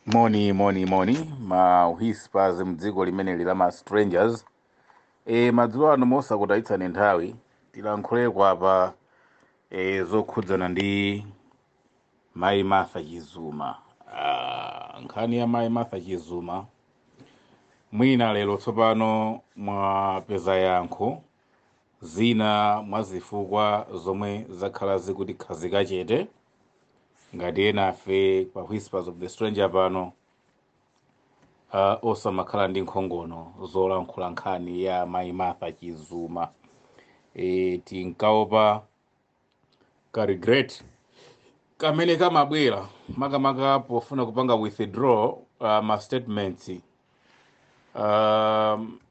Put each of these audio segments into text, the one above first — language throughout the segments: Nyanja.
Moni, moni, moni, ma whispers mdziko limeneli la ma strangers. Madzulo ano, mosakutayitsani nthawi, tilankhuleko apa zokhudzana ndi Mayi Martha Chizuma. Nkhani ya Mayi Martha Chizuma, mwina lero tsopano mwapeza yankho zina mwa zifukwa zomwe zakhala zikutikhazika chete ngati enafe pa Whispers of the Stranger pano, osamakhala ndi nkhongono zolankhula nkhani ya Mayi Martha Chizuma. Tinkaopa ka regret kamene kamabwera makamaka pofuna kupanga withdraw ma statements.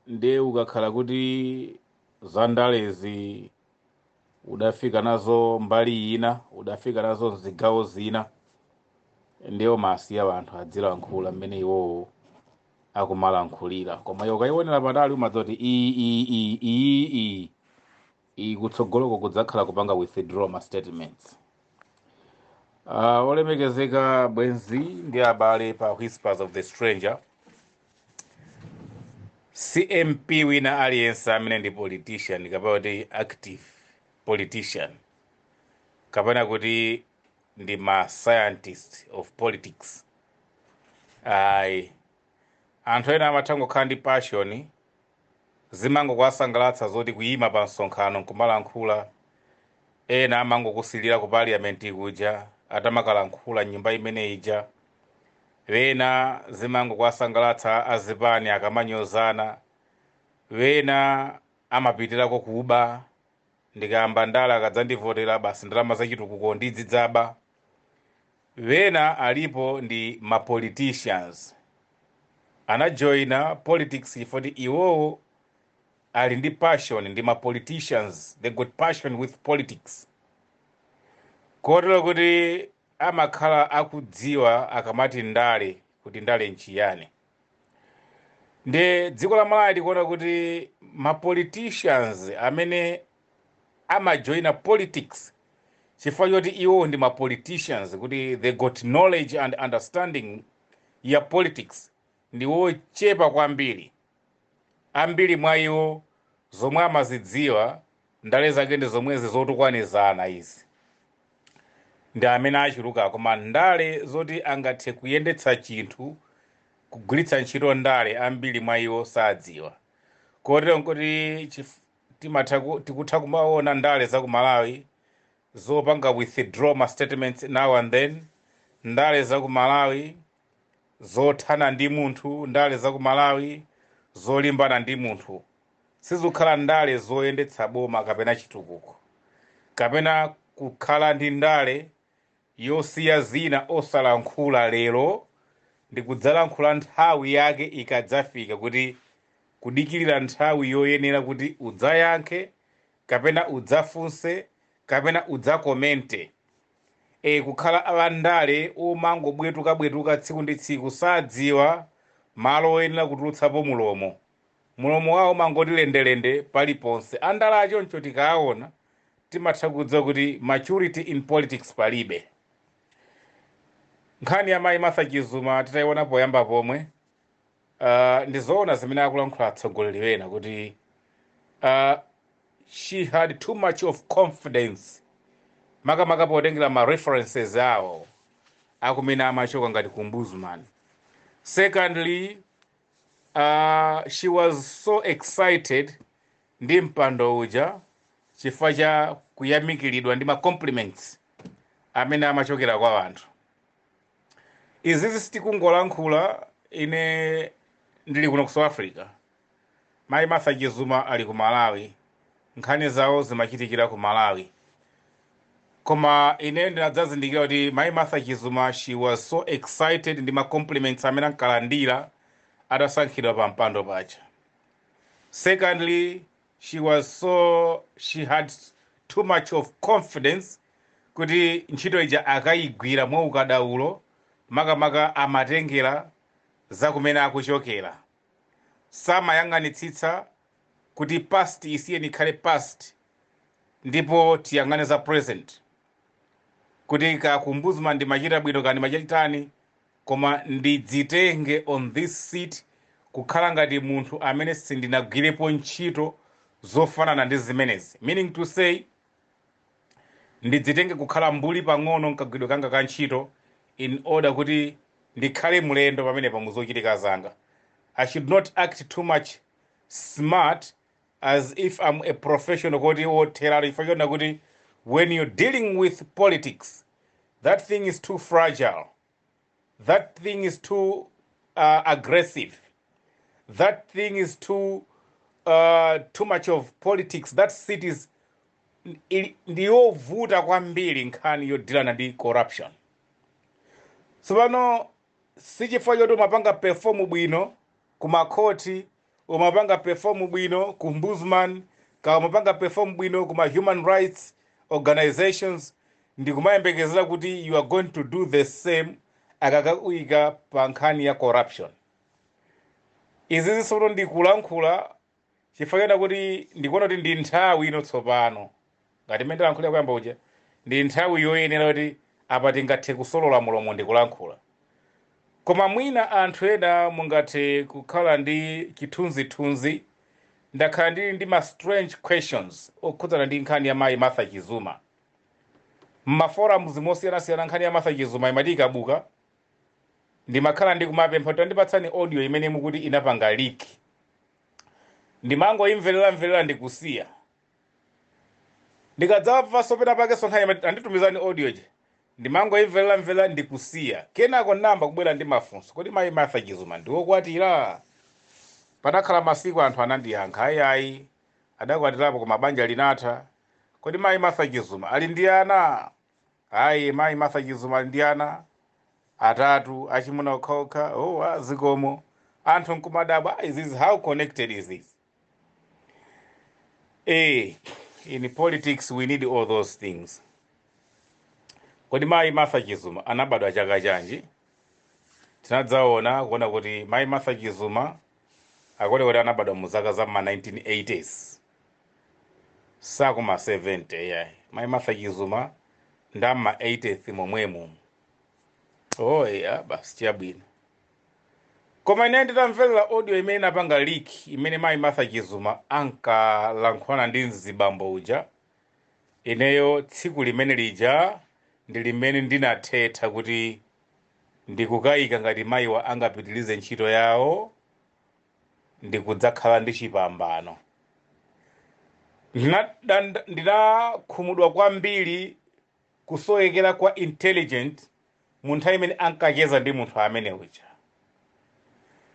Ndiye ukakhala kuti zandalezi udafika nazo mbali ina, udafika nazo mzigawo zina, ndiyo masiya anthu adzilankhula mmene iwowo akumalankhulira. Koma iwe ukayionera patali, umadziwa kuti iyi, iyi, iyi, iyi, iyi, iyi kutsogoloko kudzakhala kupanga withdraw ma statements. Olemekezeka bwenzi ndi abale pa Whispers of the Stranger, CMP wina aliyense amene ndi politician, kapena kuti active politician, kapena kuti ndi ma scientist of politics, ayi. Anthu ena amatha kukhala ndi passion, zimangokuwasangalatsa zoti kuyima pa msonkhano nkumalankhula. Ena amangokusilira ku parliament kuja atamakalankhula nyumba imene ija. Wena zimangokuwasangalatsa azipani akamanyozana. Wena amapitirako kuba: ndikayamba ndale, akadzandivotera, basi, ndalama zachitukuko ndidzidzaba. Wena alipo ndi ma politicians, anajoyina politics chifukwa iwowo ali ndi passion, ndi ma politicians, they got passion with politics, kotero kuti amakhala akudziwa akamati ndale kuti ndale nchiyani. Ndi dziko la Malawi tikuona kuti ma politicians amene amajoyina politics chifukwa choti iwo ndi ma politicians, kuti they got knowledge and understanding ya politics, ndi wochepa kwambiri. Ambiri mwa iwo zomwe amazidziwa ndale zake ndi zomwezi zotukwanizana izi, ndi amene achuluka. Koma ndale zoti angathe kuyendetsa chinthu, kugwiritsa ntchito ndale, ambiri mwa iwo sadziwa. Kotero nkuti tikutha kumaona ndale za ku Malawi zopanga withdraw ma statements now and then, ndale za ku Malawi zothana ndi munthu, ndale za ku Malawi zolimbana ndi munthu. Sizikukhala ndale zoyendetsa boma kapena chitukuko, kapena kukhala ndi ndale yosiya zina osalankhula lero ndi kudzalankhula nthawi yake ikadzafika, kuti kudikirira nthawi yoyenera kuti udzayankhe kapena udzafunse kapena udzakomente. Kukhala awandale omangobwetukabwetuka tsiku ndi tsiku, sadziwa malo oyenera kutulutsapo mulomo, mulomo wawo mangoti lendelende paliponse. Andale achoncho tikaona, timatha kudziwa kuti maturity in politics palibe. Nkhani ya Mayi Martha Chizuma titayiona poyamba pomwe, ndizoona zimene akulankhula atsogoleri ena kuti she had too much of confidence, makamaka potengera ma references awo akumene amachoka ngati ku Ombudsman. Secondly, she was so excited ndi mpando uja chifukwa cha kuyamikiridwa ndi ma compliments amene amachokera kwa anthu. Izizi sitikungolankhula. Ine ndili kuno ku South Africa, Mayi Martha Chizuma ali ku Malawi, nkhani zawo zimachitikira ku Malawi. Koma ine ndinadzazindikira kuti Mayi Martha Chizuma, she was so excited ndi ma compliments amene ankalandira atasankhidwa pa mpando paja. Secondly, she had too much of confidence kuti ntchito ija akayigwira mwa ukadaulo, makamaka amatengera zakumene akuchokera. Samayang'anitsitsa kuti past isiyeni ikhale past ndipo tiyang'ane za present, kuti ka ku Ombudsman ndimachita bwino, kani machitani. Koma ndidzitenge on this seat kukhala ngati munthu amene sindinagwirepo ntchito zofanana ndi zimenezi, meaning to say ndidzitenge kukhala mbuli pang'ono nkagwidwe kanga ka ntchito in order kuti ndikhale mlendo pamenepa muzochitika zanga. I should not act too much smart as if I'm a professional koti wotheratu, chifukwa chona kuti when you're dealing with politics, that thing is too fragile, that thing is too aggressive, that thing is too much of politics. That seat is ndiyovuta kwambiri, nkhani yodilana ndi corruption. Tsopano sichifukwa choti umapanga perform bwino ku makhoti, umapanga perform bwino ku ombudsman, ka umapanga perform bwino kuma human rights organizations, ndikumayembekezera kuti you are going to do the same akakuyika pa nkhani ya corruption. Izi zitsono ndikulankhula chifukwa chona kuti ndikuona kuti ndi nthawi ino tsopano, ngati mmene ndalankhulira kuyamba uja, ndi nthawi yoyenera kuti apa tingathe kusolola mulomo ndikulankhula. Koma mwina anthu ena mungathe kukhala ndi chithunzithunzi. Ndakhala ndili ndi ma strange questions okhudzana ndi nkhani ya mayi Martha Chizuma mmaforums mosiyanasiyana. Nkhani ya Martha Chizuma imati ikabuka, ndimakhala ndi kumapempha kuti andipatsani audio imene mukuti inapanga leak. Ndimangoimverera mverera ndikusiya. Ndikadzamvanso pena pake sonkhani imati anditumizani audio ije, ndimangoimverera mverera ndikusiya. Kenako namba kubwera ndi mafunso: kodi mayi Martha Chizuma ndiwokwatira? Panakhala masiku anthu anandiyankha, ayi, ayi, adakwatirapo koma banja linatha. Kodi mayi Martha Chizuma ali ndi ana? Ayi, mayi Martha Chizuma ali ndi ana atatu achimuna okhaokha. Oh, azikomo. Anthu nkumadabwa, "Ah, is this, how connected is this?" In politics we need all those things. Kodi mayi Martha Chizuma anabadwa chaka chanji? Tinadzaona kuona kuti mayi Martha Chizuma akuti kuti anabadwa mu zaka za ma 1980s, sakuma 70, yayi. Mayi Martha Chizuma ndamma 80th momwemo. Oh yeah, basi, chabwino. Koma ine nditamverera audio imene inapanga leak, imene mayi Martha Chizuma ankalankhulana ndi mzibambo uja, ineyo tsiku limene lija ndi limene ndinathetha kuti ndikukayika ngati mayiwa angapitilize ntchito yawo ndikudzakhala ndi chipambano. Ndinakhumudwa kwambiri kusowekera kwa intelligent mu nthawi imene ankacheza ndi munthu amene uja,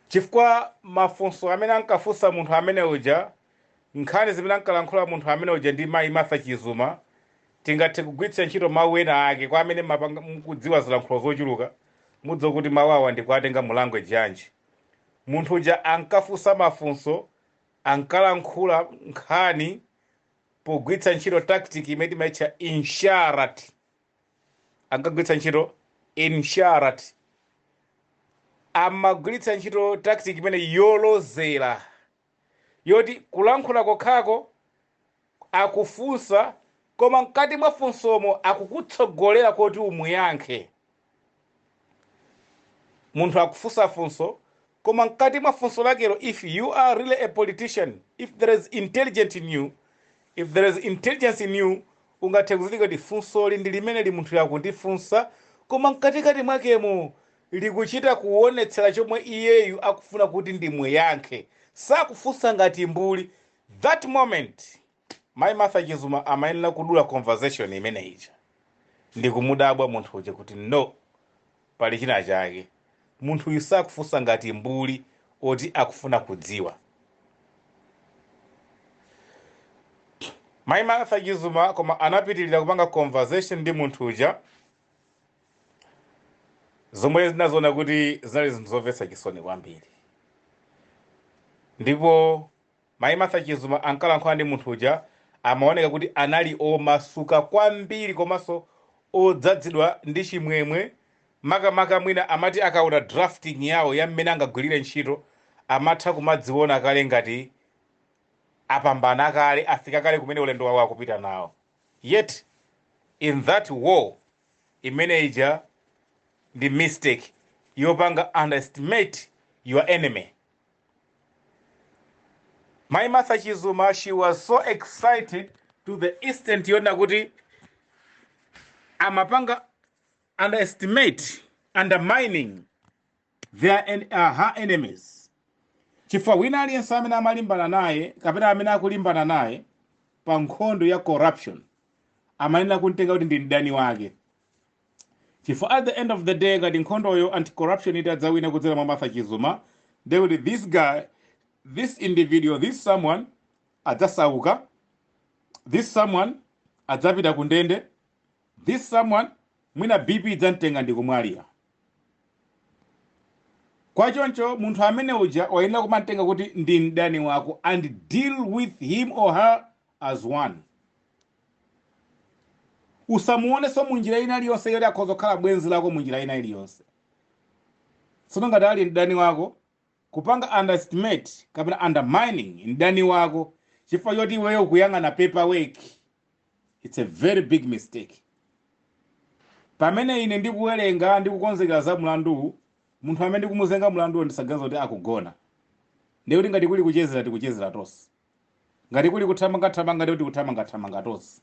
chifukwa mafunso amene ankafunsa munthu amene uja, nkhani zimene ankalankhula munthu amene uja ndi mayi Martha Chizuma, tingathe kugwiritsa ntchito mawu ena ake. Kwa amene mukudziwa zilankhulo zochuluka, mudziwa kuti mawu awa ndikuatenga mu language yanji. Munthu uja ankafunsa mafunso, ankalankhula nkhani pogwiritsa ntchito tactic imene timaitcha isharat. Ankagwiritsa ntchito isharat, amagwiritsa ntchito tactic imene yolozera, yoti kulankhula kokhako akufunsa, koma mkati mwa funsomo akukutsogolera kuti umuyankhe. Munthu akufunsa funso, koma mkati mwa funso lakelo, if you are really a politician, if there is intelligence in you, if there is intelligence in you, ungathe kuzindikira kuti funsoli ndi limene li munthu yakundifunsa, koma mkatikati mwakemo likuchita kuonetsera chomwe iyeyu akufuna kuti ndimuyankhe. Sakufunsa ngati mbuli. That moment mayi Martha Chizuma amayenera kudula conversation imene ija ndikumudabwa munthu uja kuti no, pali china chake, munthu uyu sakufunsa ngati mbuli oti akufuna kudziwa. Mayi Martha Chizuma koma anapitilira kupanga conversation ndi munthu uja, zomwe zinazoona kuti zinali zinthu zomvetsa chisoni kwambiri. Ndipo mayi Martha Chizuma ankalankhula ndi munthu uja, amaoneka kuti anali omasuka kwambiri komanso odzazidwa ndi chimwemwe. Makamaka mwina amati akaona drafting yawo ya mmene angagwirire ntchito, amatha kumadziona kale ngati apambana kale, afika kale kumene ulendo wawo akupita nawo. Yet in that war imene ija ndi mistake yopanga underestimate your enemy. Mai Martha Chizuma, she was so excited to the extent yona kuti amapanga underestimate, undermining her enemies, chifukwa wina aliyense amene amalimbana naye kapena amene akulimbana naye pa nkhondo ya corruption amayenera kumtenga kuti ndi mdani wake, chifukwa at the end of the day, ngati nkhondoyo anti-corruption itadzawina kudzera mwa Martha Chizuma, ndekuti this guy, this individual, this someone adzasauka, this someone adzapita ku ndende, this someone mwina BP idzamtenga ndi kumwalira. Kwachoncho munthu amene uja wayenera kumamtenga kuti ndi mdani wako and deal with him or her as one. Usamuonenso munjira ina iliyonse yoti akhoza kukhala bwenzi lako munjira ina iliyonse. Tsono ngati ali mdani wako, kupanga underestimate kapena undermining mdani wako chifukwa choti iweyo ukuyang'ana paperwork, it's a very big mistake. Pamene ine ndikuwerenga, ndikukonzekera za mlanduwu, munthu amene ndikumuzenga mlanduwo ndisaganiza kuti akugona. Ndikuti ngati kuli kuchezera, tikuchezera tonse. Ngati kuli kuthamangathamanga, ndikuti kuthamangathamanga tonse.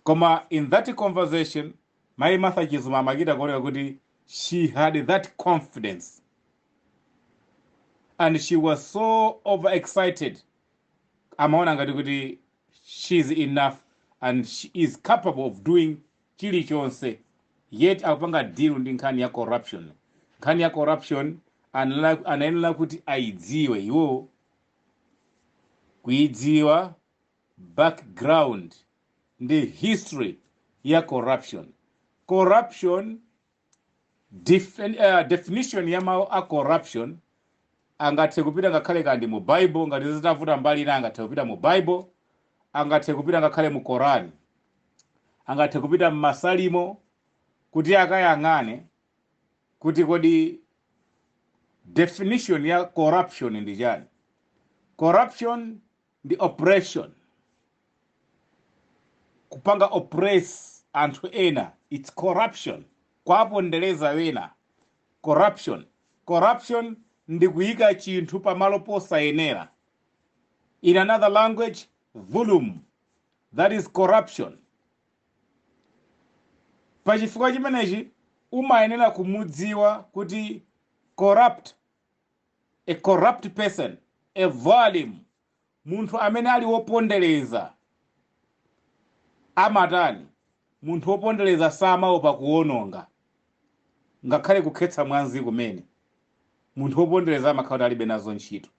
Koma in that conversation, Mayi Martha Chizuma amachita kuoneka kuti she had that confidence and she was so overexcited. Amaona ngati kuti she's enough and she is capable of doing chilichonse, yet akupanga deal ndi nkhani ya corruption. Nkhani ya corruption anayenera kuti ayidziwe iwo, kuidziwa background ndi history ya corruption. Corruption definition ya mawu a corruption angathe kupita ngakhale kandi mu Bible. Ngati zitavuta mbali ina, angathe kupita mu Bible, angathe kupita ngakhale mu Koran, angathe kupita mmasalimo kuti akayang'ane kuti kodi definition ya corruption ndi chani. Corruption ndi oppression, kupanga oppress anthu ena, it's corruption. Kwapondereza wena, corruption. Corruption ndi kuyika chinthu pamalo posayenera. In another language, dhulum. That is corruption. Pachifukwa chimenechi umayenera kumudziwa kuti corrupt, a corrupt person, a dhalim, munthu amene ali wopondereza amatani? Munthu wopondereza samaopa kuwononga, ngakhale kukhetsa mwazi kumene. Munthu wopondereza amakhala kuti alibe nazo ntchito,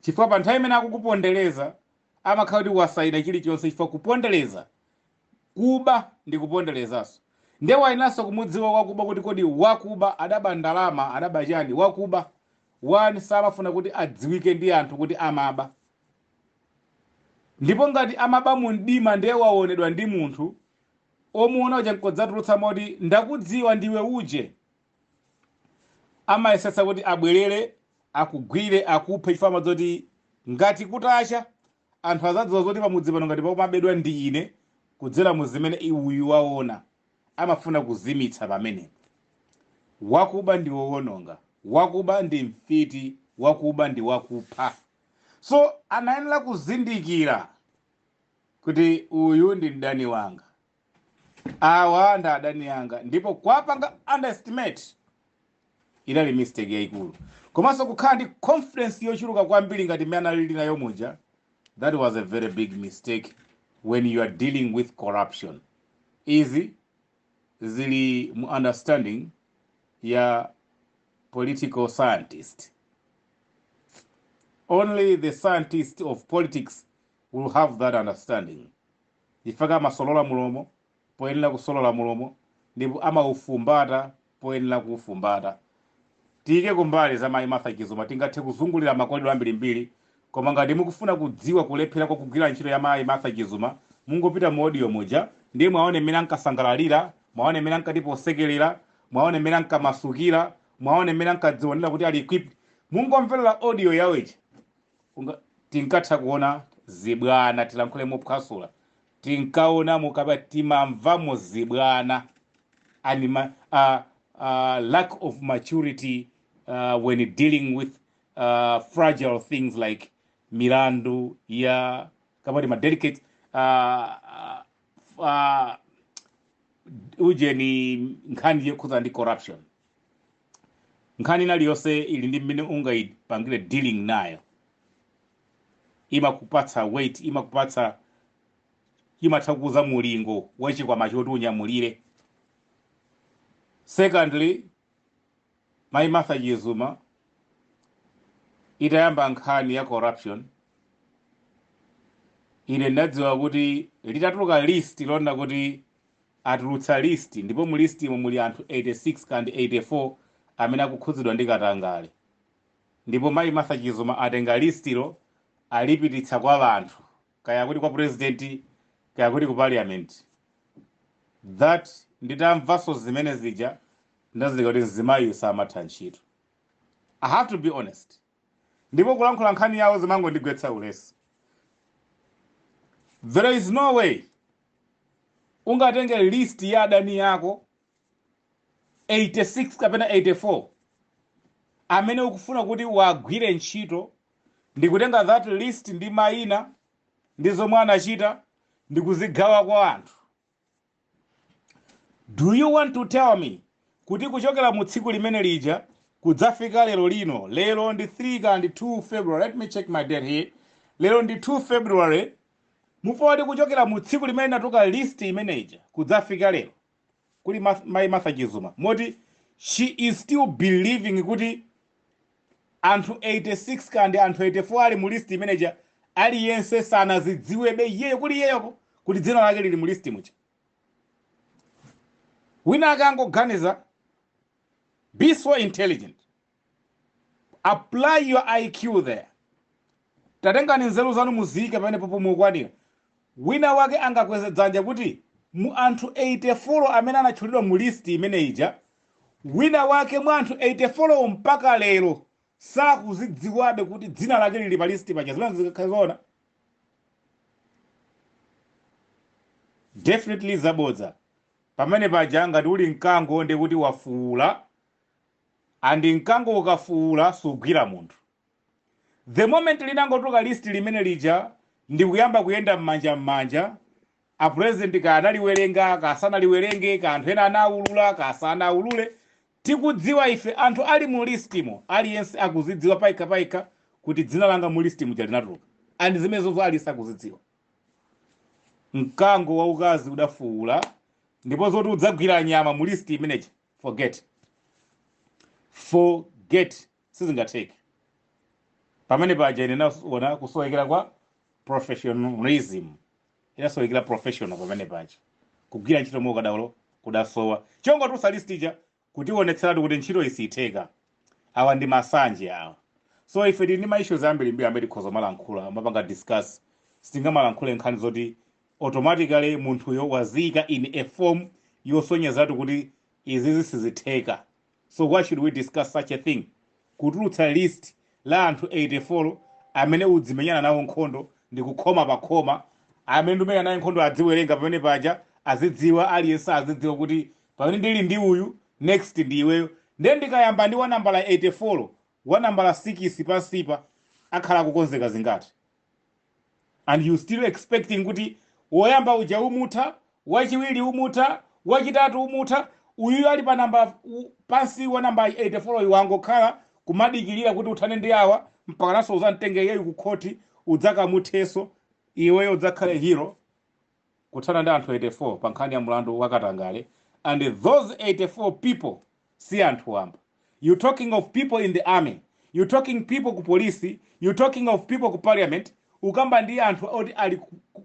chifukwa pa nthawi imene akukupondereza amakhala kuti wasayina chilichonse, chifukwa kupondereza, kuba ndi kuponderezanso. Ndiye wayenanso kumudziwa wakuba kuti kodi wakuba adaba ndalama, adaba chani? Wakuba one samafuna kuti adziwike ndi anthu kuti amaba, ndipo ngati amaba mu mdima, ndiye waonedwa ndi munthu omuona uja nkodzatulutsa moti, "Ndakudziwa, ndiwe uje," amayesetsa kuti abwerere akugwire, akuphe, chifukwa amadzoti ngati kutacha anthu azadziwa zoti pamudzi pano ngati pakumabedwa ndi ine kudzera mu zimene uyu waona. Amafuna kuzimitsa pamenepo. Wakuba ndi wowononga, wakuba ndi mfiti, wakuba ndi wakupha. So anayenera kuzindikira kuti uyu ndi mdani wanga, awa ndi adani anga, ndipo kwapanga underestimate inali mistake yayikulu. Komanso kukhala ndi confidence yochuluka kwambiri ngati mmene analili nayo muja, that was a very big mistake when you are dealing with corruption. Izi zili mu understanding ya political scientist. Only the scientist of politics will have that understanding. Ifaka amasolola mulomo poyenera kusolola mulomo, ndipo amaufumbata poyenera kuufumbata. Tiyike kumbali za Mayi Martha Chizuma. Tingathe kuzungulira makolero ambirimbiri, koma ngati mukufuna kudziwa kulephera kwa kugwira ntchito ya Mayi Martha Chizuma, mungopita mu audio muja, ndiye mwaone mmene ankasangalalira, mwaone mmene ankati posekerera, mwaone mmene ankamasukira, mwaone mmene ankadzionera kuti ali equipped. Mungomverera audio yawo ija. Tinkatha kuona zibwana, tilankhule mophwasula, tinkaonamo kapena timamvamo zibwana. Anima, Lack of maturity when dealing with fragile things like milandu ya kapati ma delicate ujeni, nkhani yokhuza ndi corruption. Nkhani inaliyonse ili ndi mmene ungayipangire dealing nayo, imakupatsa weight, imakupatsa, imatha kuuza mulingo wachikwama choti unyamulire. Secondly, Mayi Martha Chizuma itayamba nkhani ya corruption, ine ndadziwa kuti litatuluka list lona kuti atulutsa list, ndipo mu list imo muli anthu 86 kandi 84 amene akukhudzidwa ndi katangale, ndipo Mayi Martha Chizuma atenga listilo alipititsa kwa anthu, kaya kuti kwa president, kaya kuti ku parliament, that nditamvanso zimene zija ndazindikira kuti mzimayi samatha ntchito. I have to be honest, ndipo kulankhula nkhani yawo zimangondigwetsa ulesi. There is no way ungatenge list ya adani yako 86 kapena 84 amene ukufuna kuti wagwire ntchito, ndikutenga that list ndi mayina ndi zomwe anachita ndikuzigawa kwa anthu. Do you want to tell me kuti kuchokera mu tsiku limene lija kudzafika lero lino, lero ndi 3 kandi 2 February, let me check my date here, lero ndi 2 February, mufoti kuchokera mu tsiku limene inatuluka list imeneija kudzafika lero kuli Mayi Martha Chizuma, moti she is still believing kuti anthu 86 kandi anthu 84 ali mu list imeneja, aliyense sanazidziwebe iyeyo kuli iyeyoko kuti dzina lake lili mu list muja? Wina akangoganiza, be so intelligent, apply your IQ there, tatengani nzeru zanu muziyike pamene popo mukwanira. Wina wake angakweze dzanja kuti mu anthu 84 amene anatchulidwa mu list imene ija, wina wake mwa anthu 84 mpaka lero sakuzidziwabe kuti dzina lake lili pa list paja? Zimene zikakhala zoona, definitely zabodza. Pamene paja ngati uli mkango ndi kuti wafuula, and mkango ukafuula sugwira munthu. The moment linangotuluka list limene lija ndikuyamba kuyenda m'manja m'manja, a president ka analiwerenga, ka sanaliwerenge, ka anthu ena anaulula, ka sanaulule, tikudziwa ife anthu ali mu listimo, aliyense akuzidziwa paikha paikha kuti dzina langa mu list muja linatuluka, and zimenezozo aliyense akuzidziwa. Mkango waukazi udafuula, ndipo zoti udzagwira nyama mu list imeneji, forget, forget, sizingatheke. Pamene paja ine naona kusowekera kwa professionalism, inasowekera professional pamene paja, kugwira ntchito mwaukadaulo kudasowa. Chongotulutsa list ija kutionetseratu kuti ntchito isitheka, awa ndi masanje awa. So ife tili ndi ma issues ambirimbiri amene tikhoza malankhula, mapanga discuss. Sitingamalankhule nkhani zoti automatically munthuyo waziyika in a form yosonyezatu kuti izizi sizitheka. So why should we discuss such a thing? Kutulutsa list la anthu 84 amene udzimenyana nawo nkhondo ndi kukhoma pa khoma, amene ndimenya naye nkhondo adziwerenga pamene paja, azidziwa, aliyense azidziwa kuti pamene ndili ndi uyu, next ndi iweyo. Ndiye ndikayamba ndi wa nambala 84, wa nambala 6 pansipa akhala akukonzeka zingati? And you still expecting kuti woyamba uja umutha, wachiwiri umutha, wachitatu umutha, uyuyu ali pa namba pansi wa namba 84 uyu wangokhala kumadikirira kuti uthane ndi awa, mpaka naso uzamtenge iyeyu ku khoti udzakamuthenso, iweyo udzakhale hero kuthana ndi anthu 84 pa nkhani ya mlandu wakatangale? And those 84 people si anthu wamba. You talking of people in the army, you talking people ku police, you talking of people ku parliament, ukamba ndi anthu oti ali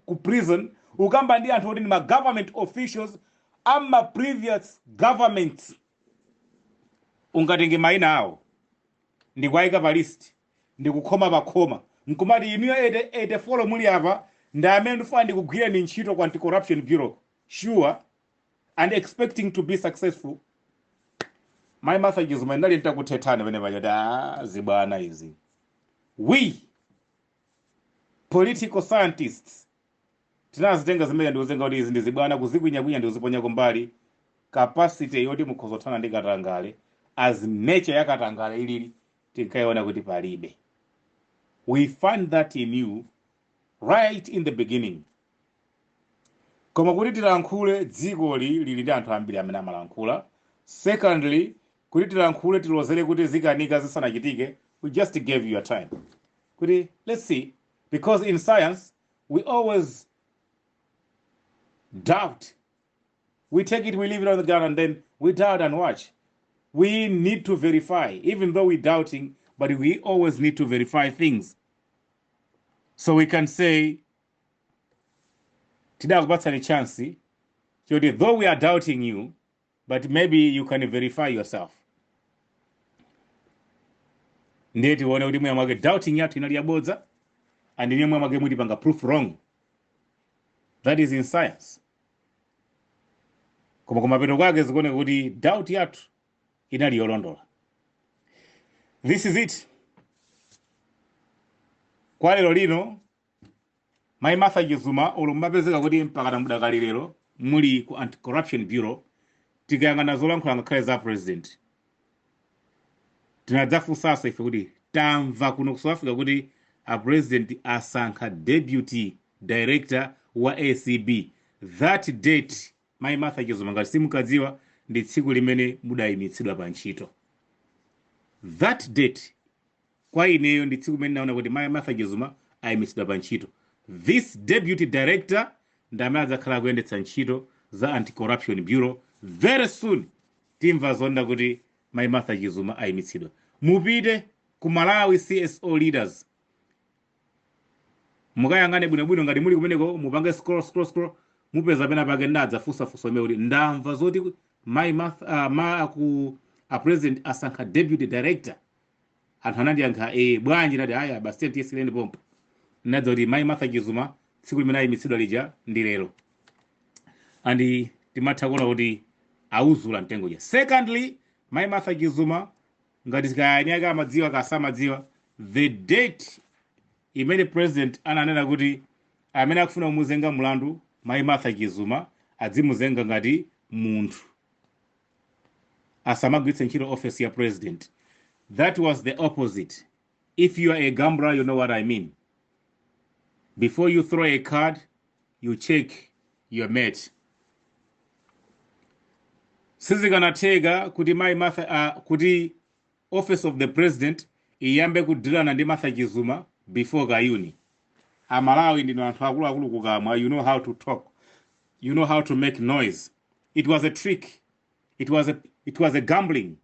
ku prison, ukamba ndi anthu oti ndi ma government officials ama previous governments. Ungatenge mayina awo ndikuayika pa list ndikukhoma pa khoma nkumati inuyo 84 muli apa ndi amene ndifuna ndikugwireni ntchito ku Anti-Corruption Bureau, sure, and expecting to be successful? Mayi Martha Chizuma, ndinali ntakuthethani pene paja kuti zibwana izi. We political scientists tinazitenga zimene ndikuzenga kuti izi ndi zibwana, kuzikwinyakwinya ndikuziponya kumbali. Capacity yoti mukhoza kuthana ndi katangale as nature ya katangale ilili, tinkayiona kuti palibe. We find that in you right in the beginning. Koma kuti tilankhule, dzikoli lili ndi anthu ambiri amene amalankhula. Secondly, kuti tilankhule, tilozere kuti zikanika zisanachitike, we just gave you a time kuti let's see, because in science we always doubt. We take it, we leave it on the ground, and then we doubt and watch. We need to verify. Even though we're doubting, but we always need to verify things so we can say tidakupatsani chance choti though we are doubting you, but maybe you can verify yourself. Ndiye tione kuti mwina mwake doubting yathu inali yabodza and mwina mwake mutipanga proof wrong. That is in science. Koma kumapeto kwake zikuoneka kuti doubt yathu inali yolondola. This is it. Kwa lero lino, Mayi Martha Chizuma, olo mumapezeka kuti mpakana mudakali lero muli ku Anti-Corruption Bureau, tikayang'ana zolankhula ngakhale za president, tinadzafunsanso ife kuti tamva kuno ku South Africa kuti a president asankha deputy director wa ACB. That date, Mayi Martha Chizuma, ngati simukadziwa, ndi tsiku limene mudayimitsidwa pa ntchito. That date kwa ineyo ndi tsiku limene naona kuti Mayi Martha Chizuma ayimitsidwa pa ntchito. This deputy director ndi amene adzakhala akuyendetsa ntchito za Anti-Corruption Bureau. Very soon timva zonena kuti Mayi Martha Chizuma ayimitsidwa. Mupite ku Malawi CSO Leaders, mukayang'ane bwinobwino. Ngati muli kumeneko, mupange scroll, scroll, scroll, mupeza pena pake ndadzafunsafunsa imene kuti ndamva zoti Mayi Martha, ma ku a president asankha deputy director. Anthu anandiyankha, "Bwanji?" Nati, "Aya basi, tiyesireni pompo." Ndinadza kuti Mayi Martha Chizuma tsiku limene ayimitsidwa lija ndi lero, and timatha kuona kuti auzula mtengo ja. Secondly, Mayi Martha Chizuma, ngati kayani ake amadziwa kasamadziwa, the date imene president ananena kuti amene akufuna kumuzenga mlandu Mayi Martha Chizuma adzimuzenga ngati munthu, asamagwiritse ntchito office ya president, that was the opposite. If you are a gambler, you know what I mean. Before you throw a card, you check your mate. Sizikanatheka kuti Mayi Martha, kuti office of the president iyambe kudilana ndi Martha Chizuma before Kayuni. Amalawi ndino anthu akuluakulu kukamwa. You know how to talk, you know how to make noise. It was a trick. It was a gambling.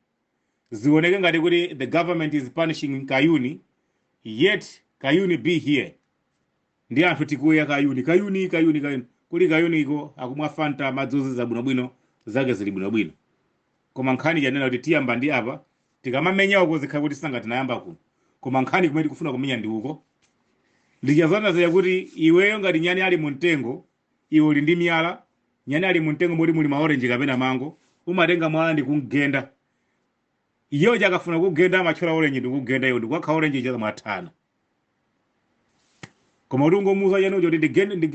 Zioneke ngati kuti the government is punishing Kayuni, yet Kayuni be here ndi anthu tikuya Kayuni, Kayuni, Kayuni, Kayuni. Kuli Kayuniko akumwa Fanta, madzi zabwinobwino, zake zili bwinobwino. Koma nkhani chanena kuti tiyamba ndi apa, tikamamenya uko zikhala kuti sanga tinayamba kuno, koma nkhani kumene tikufuna kumenya ndi uko. Ndichazona zaya kuti iweyo ngati nyani ali mumtengo, iwe uli ndi miyala, nyani ali mumtengo moti muli maorenji kapena mango, umatenga mwala ndi kumgenda. Iyeyo chakafuna kugenda, amathyola orange ndi kugenda iwe ndikukakha orange cha mwathana. Koma kuti ungomuuza chanu kuti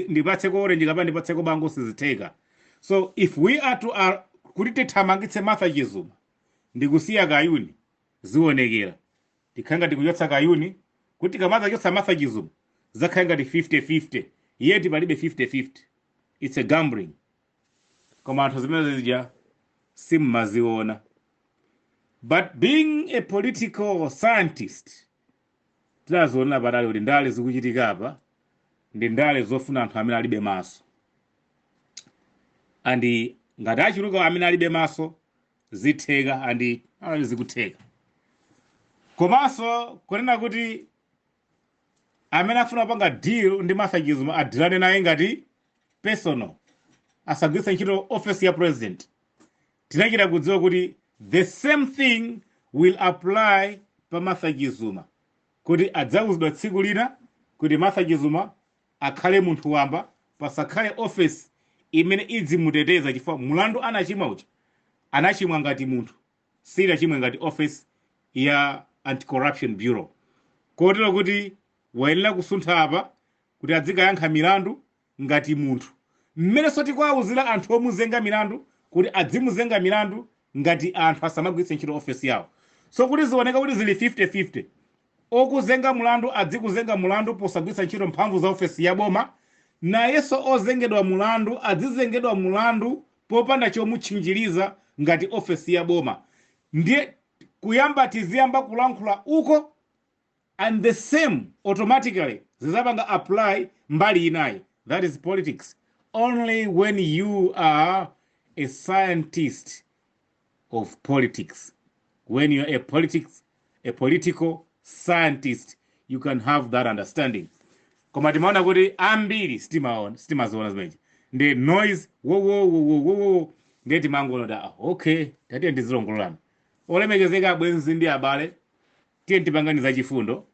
ndipatseko orange kapena ndipatseko bango, sizitheka. So if we are to kuti tithamangitse Martha Chizuma ndikusiya Kayuni, zionekera tikhale ngati kuchotsa Kayuni, kuti tikamadza chotsa Martha Chizuma zakhale ngati 50-50, yet palibe 50-50. It's a gambling. Koma anthu zimene zija simmaziona. But being a political scientist, tidaziona patali kuti ndale zikuchitika apa ndi ndale zofuna anthu amene alibe maso, and ngati achuluka amene alibe maso, zitheka, and zikutheka. Komanso kunena kuti amene afuna kupanga deal ndi Martha Chizuma adilane naye ngati personal, asagwiritse ntchito office ya president, tinachita kudziwa kuti the same thing will apply pa Martha Chizuma, kuti adzauzidwa tsiku lina kuti Martha Chizuma akhale munthu wamba, pasakhale office imene idzimuteteza, chifukwa mulandu anachimwa uja anachimwa ngati munthu, sinachimwe ngati office ya Anti-Corruption Bureau, kotero kuti wayenera kusuntha apa kuti adzikayankha milandu ngati munthu, mmenenso tikuwawuzira anthu omuzenga milandu Kuti adzimuzenga milandu ngati anthu asamagwiritse ntchito ofesi yawo. So kuti zioneka kuti zili 50-50, okuzenga mulandu adzikuzenga mulandu posagwiritsa ntchito mphamvu za ofesi ya boma, nayenso ozengedwa mulandu adzizengedwa mulandu popanda chomutchinjiriza ngati ofesi ya boma. Ndiye kuyamba tiziyamba kulankhula uko, and the same automatically zizapanga apply mbali inayi. That is politics. Only when you are a scientist of politics, when you're a political scientist, you can have that understanding. Koma timaona kuti ambiri sitimaona, sitimaziona zimenezi, ndi noise wowowowowowo. Ndiye timangoona kuti, ah, okay, tatiye ndizilongololana. Olemekezeka abwenzi ndi abale, tiye tipangani zachifundo,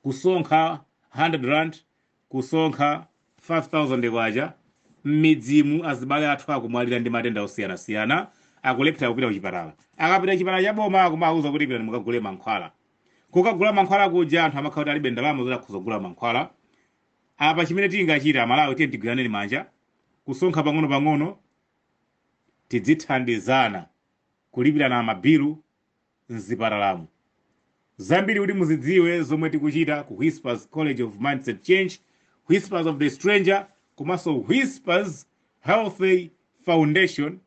kusonkha R100, kusonkha 5000 kwacha. M'midzimu azibale athu akumwalira ndi matenda osiyanasiyana, akulephera kupita kuchipatala. Akapita kuchipatala cha boma, akumawuza kuti pitani mukagule mankhwala. Kukagula mankhwala kuja, anthu amakhala kuti alibe ndalama zoti akhoza kugula mankhwala. Apa chimene tingachita, Amalawi, tiye tigwiraneni manja, kusonkha pang'ono-pang'ono, tidzithandizana kulipirana mabilu mzipatalamo. Zambiri kuti muzidziwe zomwe tikuchita ku Whispers College of Mindset Change, Whispers of the Stranger, komanso Whispers Healthy Foundation,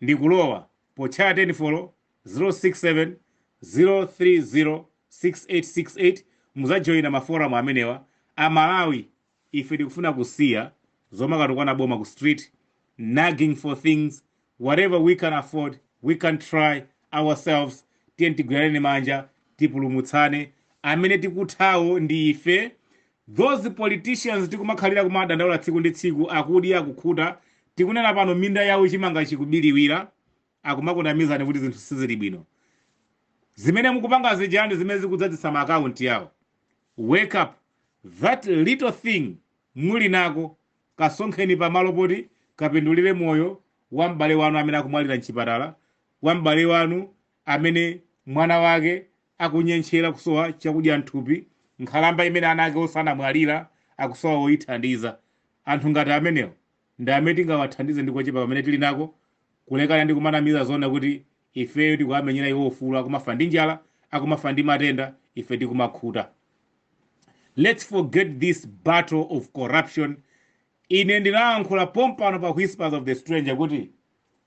ndi kulowa pochaya 10 folo 067 030 6868, muzajoyina maforamu amenewa. Amalawi, ife tikufuna kusiya zomakatukwana boma ku street, nagging for things. Whatever we can afford, we can try ourselves. Tiye tigwirane manja, tipulumutsane. Amene tikuthawo ndi ife. Those politicians tikumakhalira kumadandaula tsiku ndi tsiku akudya, akukhuta. Tikunena pano, minda yawo chimanga chikubiriwira, akumakunamizani kuti zinthu sizili bwino. Zimene mukupanga zijani zimene zikudzadzitsa ma akaunti yawo. Wake up. That little thing muli nako, kasonkheni pamalo poti kapindulire moyo wa m'bale wanu amene akumwalira mchipatala, wa m'bale wanu amene mwana wake akunyentchera kusowa chakudya mthupi, nkhalamba imene ana ake osanamwalira akusowa woyithandiza. Anthu ngati amenewo ndi amene tingawathandize ndi kochepa pamene tili nako, kulekana ndi kumanamiza zona kuti ifeyo tikuwamenyera iwo ufulu, akumafa ndi njala, akumafa ndi matenda, ife tikumakhuta. Let's forget this battle of corruption. Ine ndinayankhula pompano pa Whispers of the Stranger kuti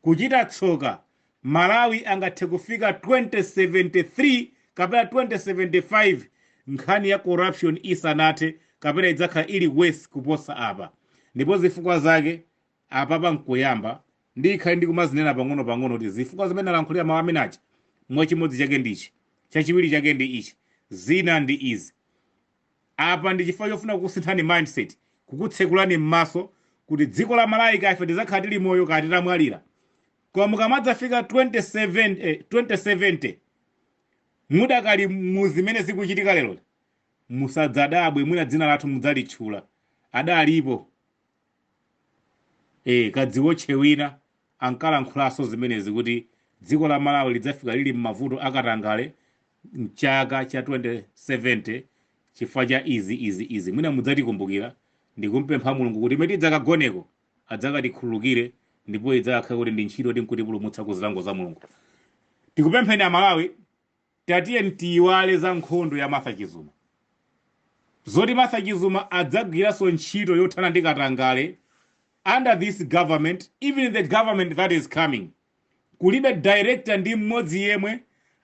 kuchita tsoka, Malawi angathe kufika 2073 kapena 2075 nkhani ya corruption isanathe, kapena idzakhala ili worse kuposa apa. Ndipo zifukwa zake apapa nkuyamba ndikhale ndikumazinena pang'ono-pang'ono, kuti zifukwa zimene alankhulira mawu amene aja, mwachimodzi chake ndichi, chachiwiri chake ndi ichi, zina ndi izi. Apa ndi chifukwa chofuna kukusinthani mindset, kukutsekulani m'maso kuti dziko la Malawi, ife tidzakhala tili moyo kati tamwalira, koma mukamadzafika 27, 2070 mudakali mu zimene zikuchitika lero, musadzadabwe mwina dzina lathu mudzalitchula. Adalipo kadziwotche wina ankalankhulaso zimenezi kuti dziko la Malawi lidzafika lili m'mavuto akatangale mchaka cha 2070 chifukwa cha izi, izi, izi. Mwina mudzatikumbukira. Ndikumpempha Mulungu kuti imene tidzakagoneko adzakatikhululukire, ndipo idzakhala kuti ndi ntchito tinkutipulumutsa ku zilango za Mulungu. Tikupempheni Amalawi, tatiye tiyiwale za nkhondo ya Martha Chizuma. Zoti Martha Chizuma adzagwiranso ntchito yothana ndi katangale under this government, even the government that is coming, kulibe director ndi mmodzi yemwe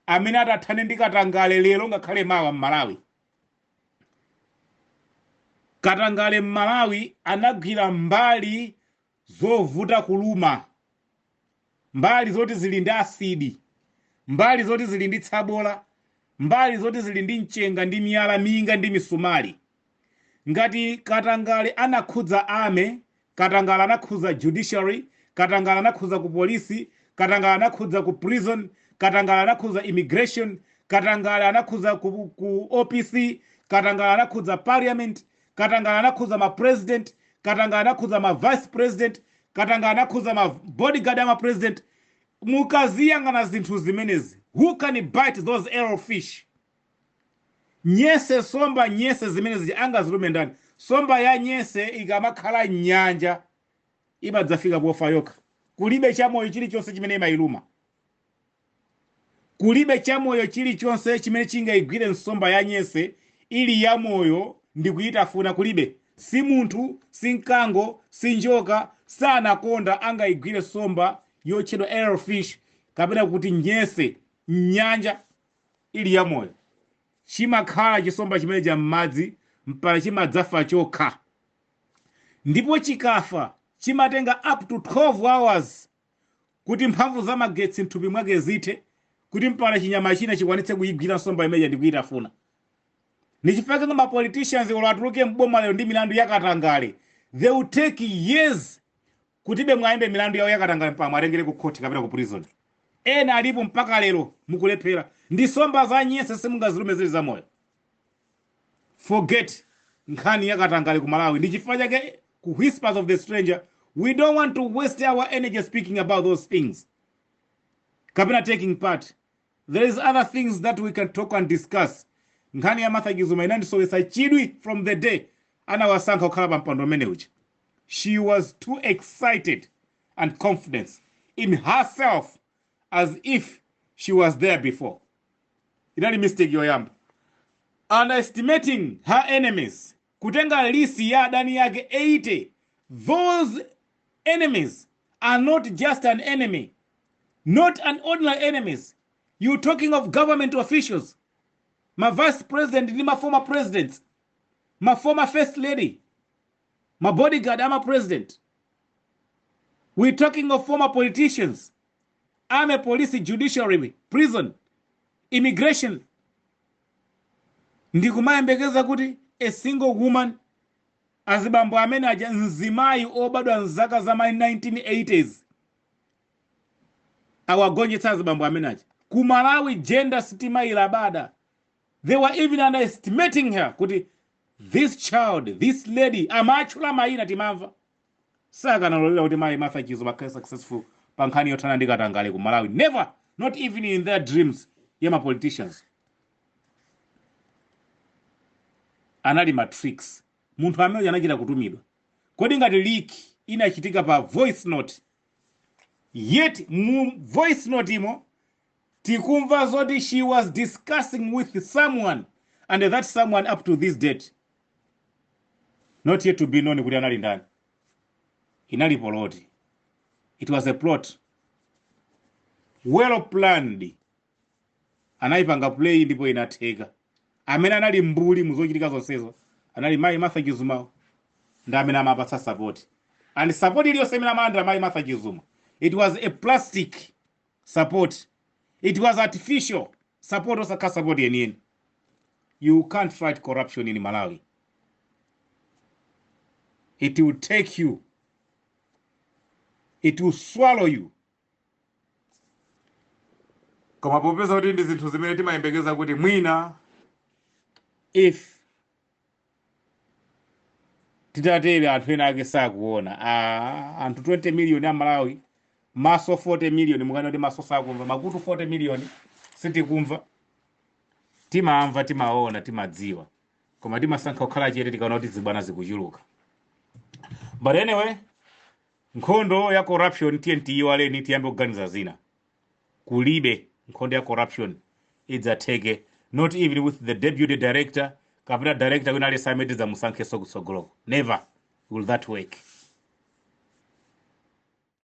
amene atathane ndi katangale lero ngakhale mawa m'Malawi. Katangale m'Malawi anagwira mbali zovuta kuluma, mbali zoti zili ndi asidi, mbali zoti zili ndi tsabola, mbali zoti zili ndi mchenga ndi miyala, minga ndi misumali. Ngati katangale anakhudza army, katangale anakhudza judiciary, katangale anakhudza ku polisi, katangale anakhudza ku prison, katangale anakhudza immigration, katangale anakhudza ku OPC, katangale anakhudza parliament, katangale anakhudza ma president, katangale anakhudza ma vice president, katangale anakhudza ma bodyguard ama president, mukaziyang'ana zinthu zimenezi, who can bite those arrow fish? Nyese, somba nyese zimene zija angazilume ndani? Somba ya nyese ikamakhala nyanja imadzafika pofa yokha. Kulibe chamoyo chilichonse chimene imayiluma. Kulibe chamoyo chilichonse chimene chingayigwire nsomba ya nyese ili yamoyo ndi kuyitafuna. Kulibe, si munthu, si mkango, si njoka, si anaconda angayigwire nsomba yotchedwa fish kapena kuti nyese mnyanja ili yamoyo. Chimakhala chisomba chimene cha m'madzi mpaka chimadzafa chokha, ndipo chikafa chimatenga up to 12 hours kuti mphamvu za magetsi mthupi mwake zithe, kuti mpaka chinyama china chikwanitse kuyigwira nsomba imeneyi ndi kuyitafuna. Nichifukwa ma politicians olo atuluke mboma lero ndi milandu yakatangale, they will take years kutibe mwayembe milandu yawo yakatangale mpaka mwatengere ku court kapena ku prison. Ena alipo mpaka lero mukulephera. Ndi nsomba za nyese simungazilume zili zamoyo. Forget nkhani yakatangale ku Malawi. Ndi chifukwa chake ku Whispers of the Stranger we don't want to waste our energy speaking about those things kapena taking part. There is other things that we can talk and discuss. Nkhani ya Martha Chizuma inandisowetsa chidwi from the day anawasankha kukhala pa mpando umene uja. She was too excited and confident in herself, as if she was there before. Inali mistake yoyamba, underestimating her enemies, kutenga list ya adani yake 80. Those enemies are not just an enemy, not an ordinary enemies. You talking of government officials, ma vice president ndi ma former presidents, ma former first lady, ma bodyguard ama president. We're talking of former politicians, army, police, judiciary, prison, immigration. Ndikumayembekeza kuti a single woman, azibambo amene aja, mzimayi obadwa mzaka za ma 1980s awagonjetsa azibambo amene aja. Ku Malawi gender sitimayilabada. They were even underestimating her kuti this child, this lady, amatchula mayina timamva, sakanalolera kuti mayi Martha Chizuma akhale successful pa nkhani yothana ndi katangale ku Malawi. Never, not even in their dreams ya ma politicians. Anali ma tricks. Munthu amene anachita kutumidwa. Kodi ngati leak inachitika pa voice note, yet mu voice note imo tikumva zoti she was discussing with someone, and that someone up to this date not yet to be known kuti anali ndani. Inali plot. It was a plot well planned. Anayipanga play ndipo inatheka. Amene anali mbuli muzochitika zonsezo anali mayi Martha Chizuma ndi amene amapatsa support, and support iliyonse imene amalandira mayi Martha Chizuma, it was a plastic support, it was artificial support, osakhala support yeniyeni. You can't fight corruption in Malawi. It will take you, it will swallow you. Koma popeza kuti ndi zinthu zimene timayembekeza kuti mwina if titatere anthu ena ake sakuona, anthu 20 million a Malawi, maso 40 million, mukana kuti maso sakumva, makutu 40 million sitikumva. Timamva, timaona, timadziwa, koma timasankha kukhala chete tikaona kuti zibwana zikuchuluka. But anyway, nkhondo ya corruption tiye tiyiwaleni, tiyambe kuganiza zina. Kulibe nkhondo ya corruption idzatheke, not even with the deputy director kapena director wina aliyense amene tidzamusankhenso kutsogoloko. Never will that work.